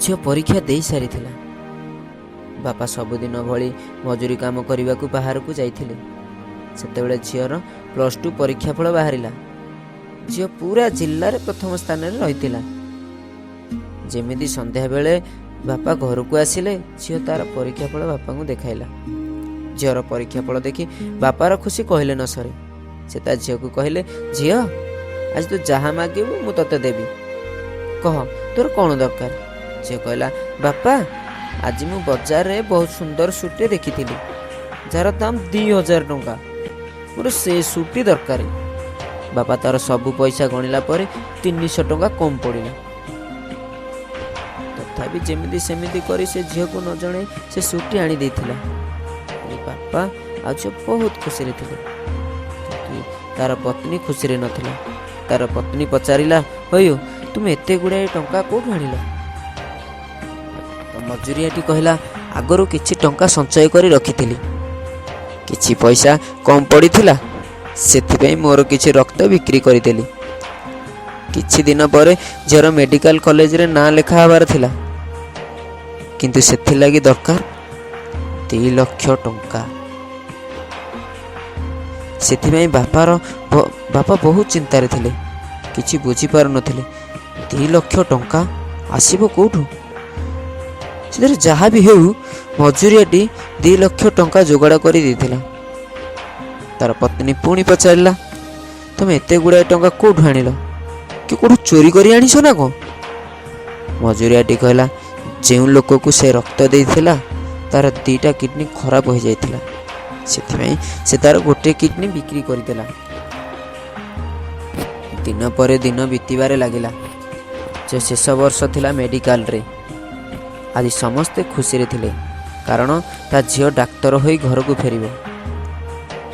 ଝିଅ ପରୀକ୍ଷା ଦେଇ ସାରିଥିଲା। ବାପା ସବୁଦିନ ଭଳି ମଜୁରୀ କାମ କରିବାକୁ ବାହାରକୁ ଯାଇଥିଲେ। ସେତେବେଳେ ଝିଅର +2 ପରୀକ୍ଷା ଫଳ ବାହାରିଲା। ଝିଅ ପୁରା ଜିଲ୍ଲାରେ ପ୍ରଥମ ସ୍ଥାନରେ ରହିଥିଲା। ଯେମିତି ସନ୍ଧ୍ୟାବେଳେ ବାପା ଘରକୁ ଆସିଲେ, ଝିଅ ତାର ପରୀକ୍ଷା ଫଳ ବାପାଙ୍କୁ ଦେଖାଇଲା। ଝିଅର ପରୀକ୍ଷା ଫଳ ଦେଖି ବାପାର ଖୁସି କହିଲେ ନ ସରେ। ସେ ତା ଝିଅକୁ କହିଲେ, "ଝିଅ, ଆଜି ତୁ ଯାହା ମାଗିବୁ ମୁଁ ତତେ ଦେବି। କହ, ତୋର କ'ଣ ଦରକାର?" ଝିଅ କହିଲା, "ବାପା, ଆଜି ମୁଁ ବଜାରରେ ବହୁତ ସୁନ୍ଦର ସୁଟ୍ଟିଏ ଦେଖିଥିଲି, ଯାହାର ଦାମ 2000 ଟଙ୍କା। ମୋର ସେ ସୁଟ୍ଟି ଦରକାର।" ବାପା ତାର ସବୁ ପଇସା ଗଣିଲା ପରେ 300 ଟଙ୍କା କମ୍ ପଡ଼ିଲା। ତଥାପି ଯେମିତି ସେମିତି କରି ସେ ଝିଅକୁ ନ ଜଣେଇ ସେ ସୁଟ୍ଟି ଆଣି ଦେଇଥିଲା। ହେଲେ ବାପା ଆଉ ଝିଅ ବହୁତ ଖୁସିରେ ଥିଲେ, କିନ୍ତୁ ତାର ପତ୍ନୀ ଖୁସିରେ ନଥିଲା। ତାର ପତ୍ନୀ ପଚାରିଲା, "ହଇଓ, ତୁମେ ଏତେ ଗୁଡ଼ାଏ ଟଙ୍କା କୋଉଠୁ ଆଣିଲ?" ତ ମଜୁରିଆଟି କହିଲା, "ଆଗରୁ କିଛି ଟଙ୍କା ସଞ୍ଚୟ କରି ରଖିଥିଲି। କିଛି ପଇସା କମ୍ ପଡ଼ିଥିଲା, ସେଥିପାଇଁ ମୋର କିଛି ରକ୍ତ ବିକ୍ରି କରିଦେଲି।" କିଛି ଦିନ ପରେ ଝିଅର ମେଡ଼ିକାଲ କଲେଜରେ ନାଁ ଲେଖା ହେବାର ଥିଲା, କିନ୍ତୁ ସେଥିଲାଗି ଦରକାର 2 ଲକ୍ଷ ଟଙ୍କା। ସେଥିପାଇଁ ବାପା ବହୁତ ଚିନ୍ତାରେ ଥିଲେ। କିଛି ବୁଝିପାରୁନଥିଲେ, 2 ଲକ୍ଷ ଟଙ୍କା ଆସିବ କୋଉଠୁ? ସେଥିରେ ଯାହା ବି ହେଉ, ମଜୁରିଆଟି 2 ଲକ୍ଷ ଟଙ୍କା ଯୋଗାଡ଼ କରି ଦେଇଥିଲା। ତାର ପତ୍ନୀ ପୁଣି ପଚାରିଲା, "ତମେ ଏତେ ଗୁଡ଼ାଏ ଟଙ୍କା କୋଉଠୁ ଆଣିଲ? କି କୋଉଠୁ ଚୋରି କରି ଆଣିଛ ନା କ'ଣ?" ମଜୁରିଆଟି କହିଲା, ଯେଉଁ ଲୋକକୁ ସେ ରକ୍ତ ଦେଇଥିଲା, ତାର ଦୁଇଟା କିଡ଼ନୀ ଖରାପ ହୋଇଯାଇଥିଲା। ସେଥିପାଇଁ ସେ ତାର ଗୋଟିଏ କିଡ଼ନୀ ବିକ୍ରି କରିଦେଲା। ଦିନ ପରେ ଦିନ ବିତିବାରେ ଲାଗିଲା। ଯେ ଶେଷ ବର୍ଷ ଥିଲା ମେଡ଼ିକାଲରେ। ଆଜି ସମସ୍ତେ ଖୁସିରେ ଥିଲେ, କାରଣ ତା ଝିଅ ଡାକ୍ତର ହୋଇ ଘରକୁ ଫେରିବ।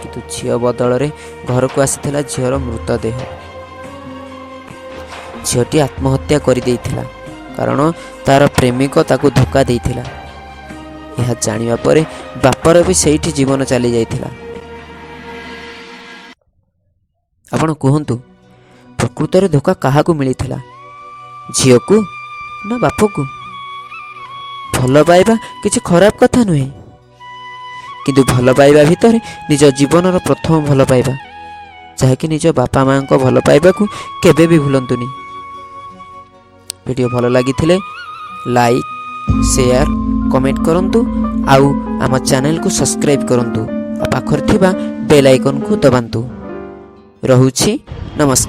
କିନ୍ତୁ ଝିଅ ବଦଳରେ ଘରକୁ ଆସିଥିଲା ଝିଅର ମୃତଦେହ। ଝିଅଟି ଆତ୍ମହତ୍ୟା କରିଦେଇଥିଲା, କାରଣ ତାର ପ୍ରେମିକ ତାକୁ ଧୋକା ଦେଇଥିଲା। ଏହା ଜାଣିବା ପରେ ବାପାର ବି ସେଇଠି ଜୀବନ ଚାଲି ଯାଇଥିଲା। ଆପଣ କୁହନ୍ତୁ, ପ୍ରକୃତରେ ଧୋକା କାହାକୁ ମିଳିଥିଲା, ଝିଅକୁ ନା ବାପକୁ? ଭଲ ପାଇବା କିଛି ଖରାପ କଥା ନୁହେଁ, କିନ୍ତୁ ଭଲ ପାଇବା ଭିତରେ ନିଜ ଜୀବନର ପ୍ରଥମ ଭଲ ପାଇବା, ଯାହାକି ନିଜ ବାପା ମାଆଙ୍କ ଭଲ ପାଇବାକୁ କେବେ ବି ଭୁଲନ୍ତୁନି। ଭିଡ଼ିଓ ଭଲ ଲାଗିଥିଲେ ଲାଇକ୍, ସେୟାର, କମେଣ୍ଟ କରନ୍ତୁ ଆଉ ଆମ ଚ୍ୟାନେଲକୁ ସବସ୍କ୍ରାଇବ୍ କରନ୍ତୁ ଆଉ ପାଖରେ ଥିବା ବେଲ୍ ଆଇକନ୍କୁ ଦବାନ୍ତୁ। ରହୁଛି, ନମସ୍କାର।